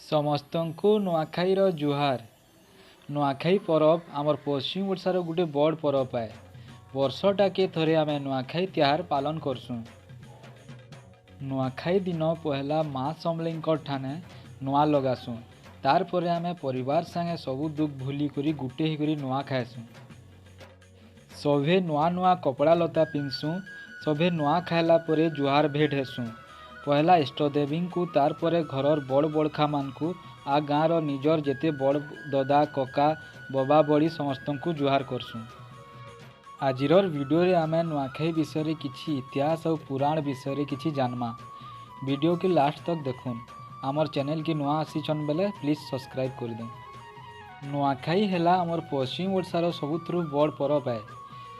ସମସ୍ତଙ୍କୁ ନୂଆଖାଇର ଜୁହାର। ନୂଆଖାଇ ପରବ ଆମର୍ ପଶ୍ଚିମ ଓଡ଼ିଶାର ଗୁଟେ ବଡ଼୍ ପରବ୍ ଆଏ। ବର୍ଷଟାକେ ଥରେ ଆମେ ନୂଆଖାଇ ତିହାର୍ ପାଲନ୍ କରସୁଁ। ନୂଆଖାଇ ଦିନ ପହେଲା ମା ସମଲେଇଙ୍କର୍ ଠାନେ ନୂଆ ଲଗାସୁଁ। ତାର୍ ପରେ ଆମେ ପରିବାର୍ ସାଙ୍ଗେ ସବୁ ଦୁଃଖ୍ ଭୁଲିକରି ଗୁଟେ ହେଇକରି ନୂଆ ଖାଏସୁଁ। ସଭେ ନୂଆ ନୂଆ କପଡ଼ା ଲତା ପିନ୍ଧସୁଁ। ସଭେ ନୂଆ ଖାଏଲା ପରେ ଜୁହାର୍ ଭେଟ୍ ହେସୁଁ। ପହେଲା ଇଷ୍ଟଦେବୀଙ୍କୁ, ତାର୍ ପରେ ଘରର୍ ବଡ଼୍ ବଡ଼ଖାମାନଙ୍କୁ ଆଉ ଗାଁର ନିଜର୍ ଯେତେ ବଡ଼୍ ଦଦା, କକା, ବବା, ବଡ଼ି ସମସ୍ତଙ୍କୁ ଜୁହାର୍ କରସୁଁ। ଆଜିରର୍ ଭିଡ଼ିଓରେ ଆମେ ନୂଆଖାଇ ବିଷୟରେ କିଛି ଇତିହାସ ଆଉ ପୁରାଣ ବିଷୟରେ କିଛି ଜାନ୍ମା। ଭିଡ଼ିଓକେ ଲାଷ୍ଟ ତକ୍ ଦେଖୁନ୍। ଆମର୍ ଚ୍ୟାନେଲ୍କେ ନୂଆ ଆସିଛନ୍ ବେଲେ ପ୍ଲିଜ୍ ସବସ୍କ୍ରାଇବ୍ କରିଦଉନ୍। ନୂଆଖାଇ ହେଲା ଆମର୍ ପଶ୍ଚିମ ଓଡ଼ିଶାର ସବୁଥିରୁ ବଡ଼୍ ପରବ୍ ଆଏ।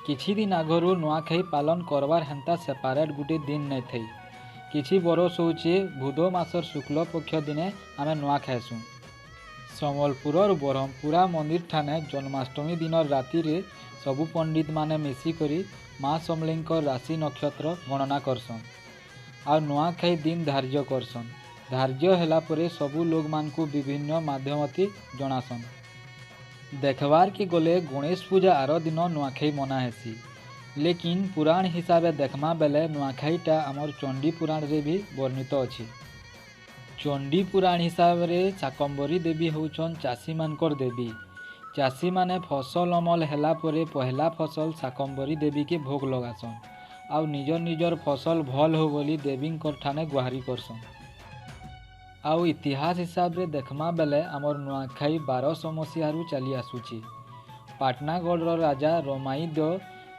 କିଛି ଦିନ୍ ଆଗରୁ ନୂଆଖାଇ ପାଲନ୍ କରବାର୍ ହେନ୍ତା ସେପାରେଟ୍ ଗୁଟେ ଦିନ୍ ନାଇଁ ଥାଇ। କିଛି ବରଷ୍ ହଉଛେ ଭୁଦୋ ମାସର୍ ଶୁକ୍ଲ ପକ୍ଷ ଦିନେ ଆମେ ନୂଆ ଖାଏସୁଁ। ସମ୍ବଲପୁରର୍ ବରହମ୍ପୁରା ମନ୍ଦିର୍ ଠାନେ ଜନ୍ମାଷ୍ଟମୀ ଦିନର୍ ରାତିରେ ସବୁ ପଣ୍ଡିତମାନେ ମିଶିକରି ମା ସମଲେଇଙ୍କର୍ ରାଶି ନକ୍ଷତ୍ର ଗଣନା କରସନ୍ ଆଉ ନୂଆଖାଇ ଦିନ୍ ଧାର୍ଯ୍ୟ କରସନ୍। ଧାର୍ଯ୍ୟ ହେଲା ପରେ ସବୁ ଲୋକମାନଙ୍କୁ ବିଭିନ୍ନ ମାଧ୍ୟମତି ଜଣାସନ୍। ଦେଖବାର୍କେ ଗଲେ ଗଣେଶ ପୂଜା ଆର ଦିନ ନୂଆଖାଇ ମନା ହେସି। ଲେକିନ୍ ପୁରାଣ ହିସାବେ ଦେଖ୍ମା ବେଲେ ନୂଆଖାଇଟା ଆମର୍ ଚଣ୍ଡୀ ପୁରାଣରେ ବି ବର୍ଣ୍ଣିତ ଅଛି। ଚଣ୍ଡୀ ପୁରାଣ ହିସାବରେ ଶାକମ୍ବରୀ ଦେବୀ ହଉଛନ୍ ଚାଷୀମାନଙ୍କର୍ ଦେବୀ। ଚାଷୀମାନେ ଫସଲ୍ ଅମଲ୍ ହେଲା ପରେ ପହେଲା ଫସଲ୍ ଶାକମ୍ବରୀ ଦେବୀକେ ଭୋଗ୍ ଲଗାସନ୍ ଆଉ ନିଜର୍ ନିଜର୍ ଫସଲ୍ ଭଲ୍ ହଉ ବୋଲି ଦେବୀଙ୍କର୍ ଠାନେ ଗୁହାରି କରସନ୍। ଆଉ ଇତିହାସ ହିସାବରେ ଦେଖ୍ମା ବେଲେ ଆମର୍ ନୂଆଖାଇ 1200 ମସିହାରୁ ଚାଲି ଆସୁଛି। ପାଟନାଗଡ଼ର ରାଜା ରମାଇ ଦେଓ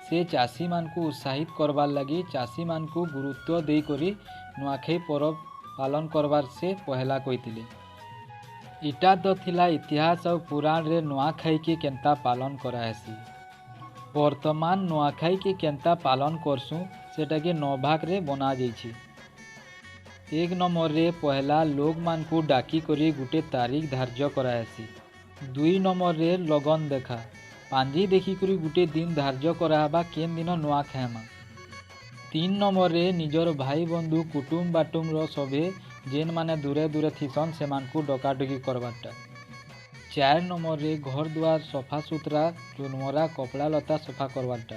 ସେ ଚାଷୀମାନଙ୍କୁ ଉତ୍ସାହିତ କରବାର୍ ଲାଗି, ଚାଷୀମାନଙ୍କୁ ଗୁରୁତ୍ୱ ଦେଇକରି ନୂଆଖାଇ ପରବ୍ ପାଲନ୍ କରବାର୍ ସେ ପହେଲା କହିଥିଲେ। ଇଟା ତ ଥିଲା ଇତିହାସ ଆଉ ପୁରାଣରେ ନୂଆଖାଇକେ କେନ୍ତା ପାଲନ୍ କରାହେସି। ବର୍ତ୍ତମାନ ନୂଆଖାଇକେ କେନ୍ତା ପାଲନ୍ କରସୁଁ, ସେଟାକେ 9 ଭାଗରେ ବନା ଯାଇଛେ। 1 ନମ୍ବରରେ ପହେଲା ଲୋକମାନଙ୍କୁ ଡାକିକରି ଗୁଟେ ତାରିଖ ଧାର୍ଯ୍ୟ କରାହେସି। 2 ନମ୍ବରରେ ଲଗନ୍ ଦେଖା, ପାଞ୍ଜି ଦେଖିକରି ଗୁଟେ ଦିନ ଧାର୍ଯ୍ୟ କରାହେବା, କେନ୍ ଦିନ ନୂଆ ଖାଏମା। 3 ନମ୍ବରରେ ନିଜର ଭାଇ ବନ୍ଧୁ କୁଟୁମ୍ ବାଟୁମ୍ର ସଭେ ଯେନ୍ମାନେ ଦୂରେ ଦୂରେ ଥିସନ୍, ସେମାନଙ୍କୁ ଡକାଡକି କରବାରଟା। 4 ନମ୍ବରରେ ଘର ଦୁଆର ସଫା ସୁତରା, ଚୁନମରା କପଡ଼ା ଲତା ସଫା କରବାରଟା।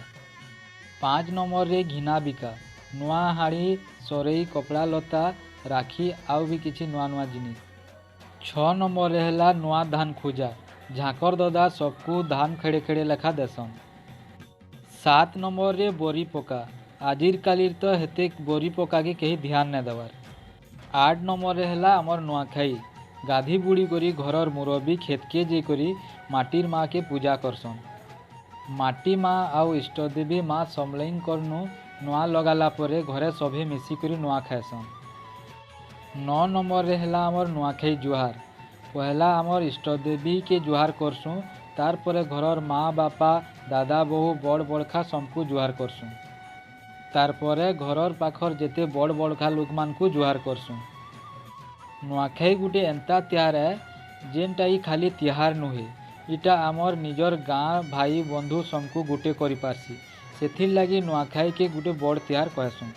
5 ନମ୍ବରରେ ଘିନା ବିକା, ନୂଆ ହାଡ଼ି, ସରେଇ, କପଡ଼ା ଲତା, ରାକ୍ଷୀ ଆଉ ବି କିଛି ନୂଆ ନୂଆ ଜିନିଷ୍। 6 ନମ୍ବରରେ ହେଲା ନୂଆ ଧାନ ଖୋଜା, ଝାଙ୍କର୍ ଦଦା ସବକୁ ଧାନ ଖେଡ଼େ ଖେଡ଼େ ଲେଖା ଦେସନ୍। 7 ନମ୍ବରରେ ବରି ପକା, ଆଜିର୍ କାଲିର୍ ତ ହେତେ ବରି ପକାକେ କେହି ଧ୍ୟାନ ନାଇଁ ଦେବାର୍। 8 ନମ୍ବରରେ ହେଲା ଆମର୍ ନୂଆଖାଇ, ଗାଧି ବୁଡ଼ି କରି ଘରର୍ ମୁରବୀ ଖେତ୍କେ ଯାଇକରି ମାଟିର୍ ମା'କେ ପୂଜା କରସନ୍। ମାଟି ମା ଆଉ ଇଷ୍ଟଦେବୀ ମା ସମଲେଇଙ୍କର୍ନୁ ନୂଆ ଲଗାଲା ପରେ ଘରେ ସଭେ ମିଶିକରି ନୂଆ ଖାଏସନ୍। 9 ନମ୍ବରରେ ହେଲା ଆମର୍ ନୂଆଖାଇ ଜୁହାର୍। ପହେଲା ଆମର୍ ଇଷ୍ଟଦେବୀକେ ଜୁହାର୍ କରସୁଁ, ତାର୍ ପରେ ଘରର୍ ମା, ବାପା, ଦାଦା, ବୋହୂ, ବଡ଼୍ ବଡ଼ଖା ସମ୍କୁ ଜୁହାର୍ କରସୁଁ। ତାର୍ ପରେ ଘରର୍ ପାଖର୍ ଯେତେ ବଡ଼୍ ବଡ଼ଖା ଲୋକମାନଙ୍କୁ ଜୁହାର୍ କରସୁଁ। ନୂଆଖାଇ ଗୁଟେ ଏନ୍ତା ତିହାର୍ ଏ ଯେନ୍ଟା କି ଖାଲି ତିହାର୍ ନୁହେଁ, ଇଟା ଆମର୍ ନିଜର୍ ଗାଁ, ଭାଇ ବନ୍ଧୁ ସମ୍କୁ ଗୁଟେ କରିପାରସି। ସେଥିର୍ଲାଗି ନୂଆଖାଇକେ ଗୁଟେ ବଡ଼୍ ତିହାର୍ କହେସୁଁ।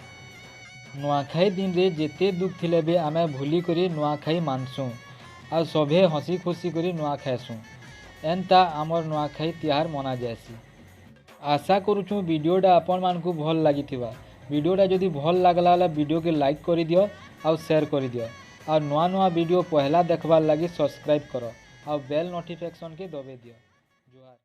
ନୂଆଖାଇ ଦିନରେ ଯେତେ ଦୁଃଖ୍ ଥିଲେ ବି ଆମେ ଭୁଲିକରି ନୂଆଖାଇ ମାନସୁଁ ଆଉ ସଭେ ହସି ଖୁସି କରି ନୂଆ ଖାଏସୁଁ। ଏନ୍ତା ଆମର୍ ନୂଆଖାଇ ତିହାର୍ ମନା ଯାଏସି। ଆଶା କରୁଛୁଁ ଭିଡ଼ିଓଟା ଆପଣମାନଙ୍କୁ ଭଲ୍ ଲାଗିଥିବା। ଭିଡ଼ିଓଟା ଯଦି ଭଲ୍ ଲାଗଲା ହେଲେ ଭିଡ଼ିଓକେ ଲାଇକ୍ କରିଦିଅ ଆଉ ସେୟାର କରିଦିଅ ଆଉ ନୂଆ ନୂଆ ଭିଡ଼ିଓ ପହେଲା ଦେଖବାର୍ ଲାଗି ସବସ୍କ୍ରାଇବ୍ କର ଆଉ ବେଲ୍ ନୋଟିଫିକେସନ୍କେ ଦବେଇ ଦିଅ। ଜୁହାର୍।